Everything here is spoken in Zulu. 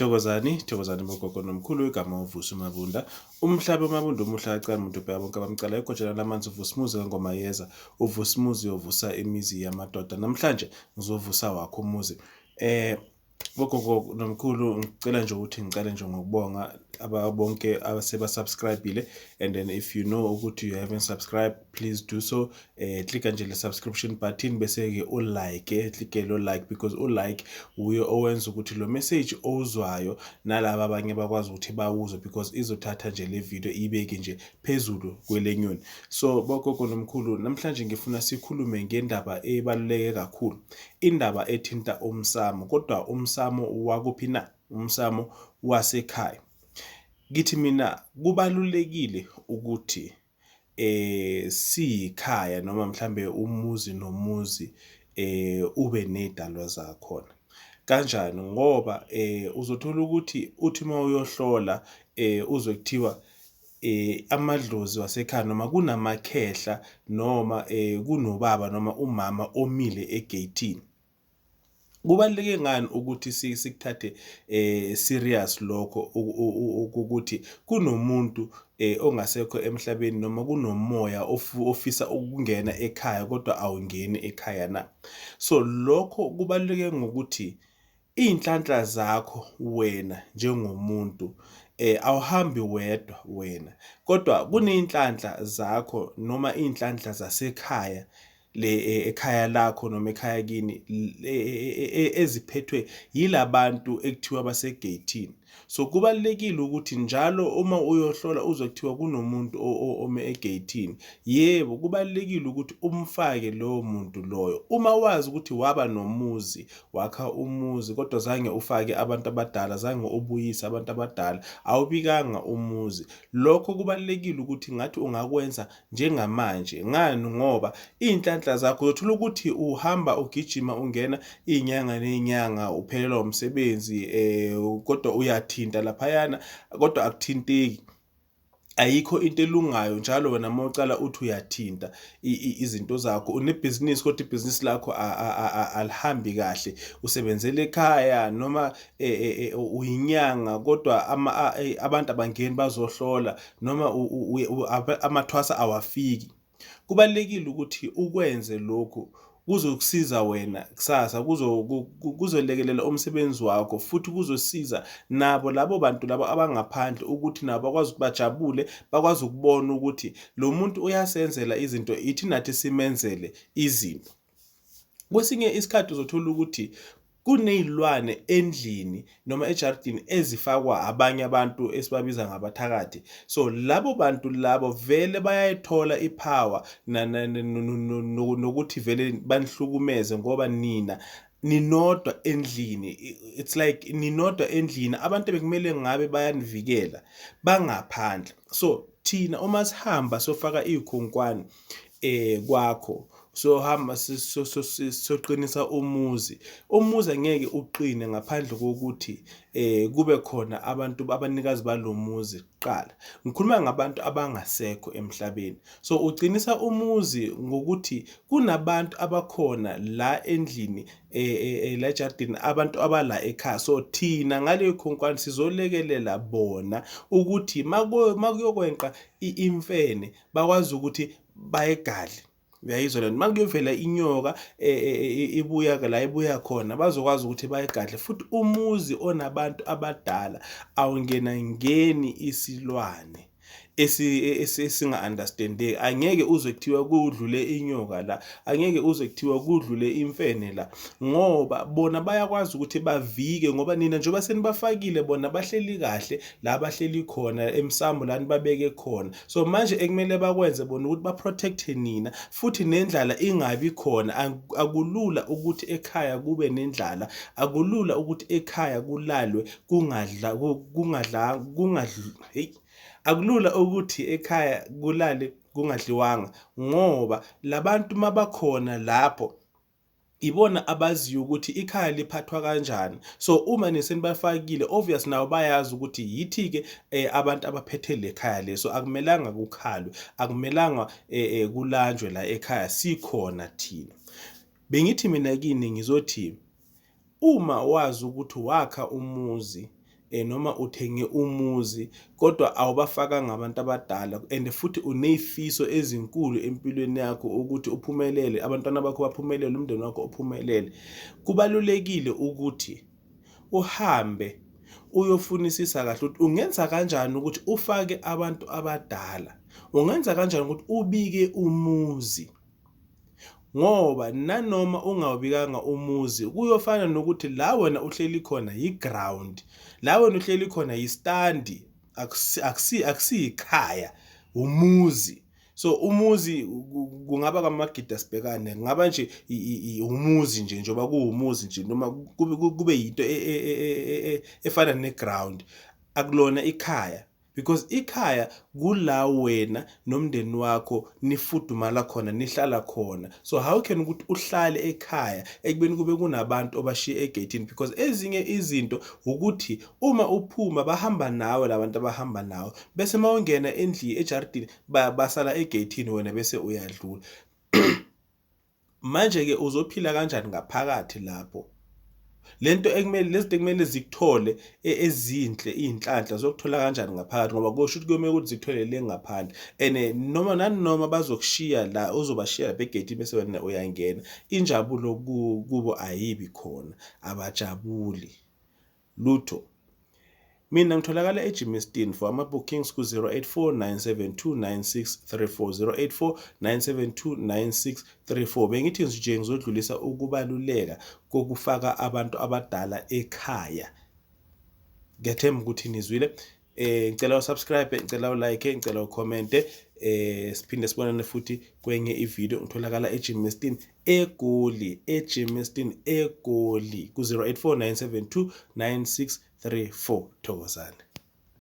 Thokozani, thokozani bogogo nomkhulu igama uVusi Mabunda. Umhlaba uMabunda umuhle kacane umuntu ubheka bonke abamcala igojana lamanzi uVusimuzi kaNgoma yeza. UVusimuzi uvusa imizi yamadoda. Namhlanje ngizovusa wakho umuzi. Eh bogogo nomkhulu ngicela nje ukuthi ngicele nje ngokubonga ababonke abaseba-subscribe-ile and then if you know ukuthi you haven't subscribed, please do so. Klika nje le subscription button bese-ke u-like, klike lo like because u-like uye owenza ukuthi lo message owuzwayo nalaba abanye bakwazi ukuthi bawuzwe because izothatha nje le video ibeke nje phezulu kwelenyoni. So bogogo nomkhulu, namhlanje ngifuna sikhulume ngendaba ebaluleke kakhulu, indaba ethinta umsamo. Kodwa umsamo wakuphi na? Umsamo wasekhaya. Ngithi mina kubalulekile ukuthi siyikhaya noma mhlambe umuzi nomuzi ube nezidalwa zakhona. Kanjani? Ngoba uzothola ukuthi uthi uma uyohlola uzwe kuthiwa amadlozi wasekhaya noma kunamakhehla noma kunobaba noma umama omile egeyithini. Kubaluleke ngani ukuthi sikuthathe serious lokho ukuthi kunomuntu ongasekho emhlabeni noma kunomoya ofisa ukungena ekhaya kodwa awungeni ekhaya na? So lokho kubaluleke ngokuthi iy'nhlanhla zakho wena njengomuntu awuhambi wedwa wena kodwa kuney'nhlanhla zakho noma iy'nhlanhla zasekhaya le ekhaya lakho noma ekhaya kini eziphethwe yilabantu ekuthiwa basegeyithini. So kubalulekile ukuthi njalo uma uyohlola uzwe kuthiwa kunomuntu ome egeyithini, yebo, kubalulekile ukuthi umfake lowo muntu loyo. Uma wazi ukuthi waba nomuzi, wakha umuzi kodwa zange ufake abantu abadala, zange ubuyise abantu abadala, awubikanga umuzi, lokho kubalulekile ukuthi ngathi ungakwenza njengamanje. Ngani? Ngoba iy'nhlanhla zakho uyothola ukuthi uhamba ugijima ungena iy'nyanga ney'nyanga uphelelwa umsebenzi kodwa uyathinta laphayana kodwa akuthinteki, ayikho into elungayo. Njalo wena uma ucala uthi uyathinta izinto zakho, unebhizinisi kodwa ibhizinisi lakho alihambi kahle, usebenzela ekhaya noma uyinyanga kodwa abantu abangeni bazohlola noma amathwasa awafiki. Kubalulekile ukuthi ukwenze lokhu, kuzokusiza wena kusasa, kuzolekelela umsebenzi wakho futhi kuzosiza nabo labo bantu labo abangaphandle ukuthi nabo bakwazi ukuthi bajabule, bakwazi ukubona ukuthi lo muntu uyasenzela izinto, ithi nathi simenzele izinto. Kwesinye isikhathi uzothola ukuthi kuney'lwane endlini noma ejaridini ezifakwa abanye abantu esibabiza ngabathakathi. So labo bantu labo vele bayayithola i-power nokuthi vele banihlukumeze ngoba nina ninodwa endlini. It's like ninodwa endlini, abantu ebekumele ngabe bayanivikela bangaphandle. So thina uma sihamba sofaka iy'khonkwane kwakho, sohamba soqinisa umuzi, umuzi angeke uqine ngaphandle kokuthi kube khona abantu abanikazi balo muzi kuqala. Ngikhuluma ngabantu abangasekho emhlabeni. So uqinisa umuzi ngokuthi kunabantu abakhona la endlini la ejardini, abantu abala ekhaya. So thina ngaleyo khonkwane sizolekelela bona ukuthi makuyokwenqa imfene bakwazi ukuthi bayigadle. Uyayizwa lento? Makuyovela inyoka ibuya la ibuya khona, bazokwazi ukuthi bayigadle. Futhi umuzi onabantu abadala awungena ngeni isilwane esinga-understandeki. Angeke uzwe kuthiwa kudlule inyoka la, angeke uzwe kuthiwa kudlule imfene la, ngoba bona bayakwazi ukuthi bavike ngoba nina njengoba senibafakile bona bahleli kahle la bahleli khona emsamo la nibabeke khona. So manje ekumele bakwenze bona ukuthi ba-protect-e nina futhi nendlala ingabi khona. Akulula ukuthi ekhaya kube nendlala, akulula ukuthi ekhaya kulalwe kungadla kungadla kungadli, heyi, akulula ukuthi ekhaya kulale kungadliwanga ngoba labantu mabakhona lapho ibona abaziyo ukuthi ikhaya liphathwa kanjani. So uma nesenibafakile, obvious nabo bayazi ukuthi yithi-ke abantu abaphethe le khaya le. So akumelanga kukhalwe, akumelanga kulanjwe la ekhaya, sikhona thina. Bengithi mina kini ngizothi uma wazi ukuthi wakha umuzi noma uthenge umuzi kodwa awubafakanga abantu abadala and futhi unezifiso ezinkulu empilweni yakho ukuthi uphumelele, abantwana bakho baphumelele, umndeni wakho uphumelele, kubalulekile ukuthi uhambe uyofunisisa kahle ukuthi ungenza kanjani ukuthi ufake abantu abadala, ungenza kanjani ukuthi ubike umuzi. Ngoba nanoma ungawubikanga umuzi kuyofana nokuthi la wena uhleli khona yi-ground, la wena uhleli khona yistandi, akusiyikhaya, umuzi. So umuzi kungaba kwamagida sibhekane, kungaba nje umuzi nje njengoba kuwumuzi nje noma kube yinto efana ne-ground, akulona ikhaya. Because ikhaya kula wena nomndeni wakho nifudumala khona, nihlala khona. So how can ukuthi uhlale ekhaya ekubeni kube kunabantu obashiye egeyithini? Because ezinye izinto ukuthi uma uphuma bahamba nawe labantu abahamba nawe, bese uma ungena endlini ejaridini basala egeyithini wena bese uyadlula. Manje-ke uzophila kanjani ngaphakathi lapho? Lento ekumele lezi zinto ekumele zikuthole ezinhle iy'nhlanhla zokuthola kanjani ngaphakathi ngoba kusho ukuthi kuyomele ukuthi zikuthole le ngaphandle and noma nanoma bazokushiya la uzobashiya lapha egeyithini bese wena uyangena, injabulo kubo ayibi khona, abajabuli lutho. Mina ngitholakala eGermiston for ama-bookings ku-084 972 9634, 084 972 9634. Bengithi nje ngizodlulisa ukubaluleka kokufaka abantu abadala ekhaya. Ngiyathemba ukuthi nizwile. Ngicela u-subscribe, ngicela u-like, ngicela u-comment. Siphinde sibonane futhi kwenye i-video. Ngitholakala eGermiston eGoli, eGermiston eGoli ku-084 972 9634. Thokozani.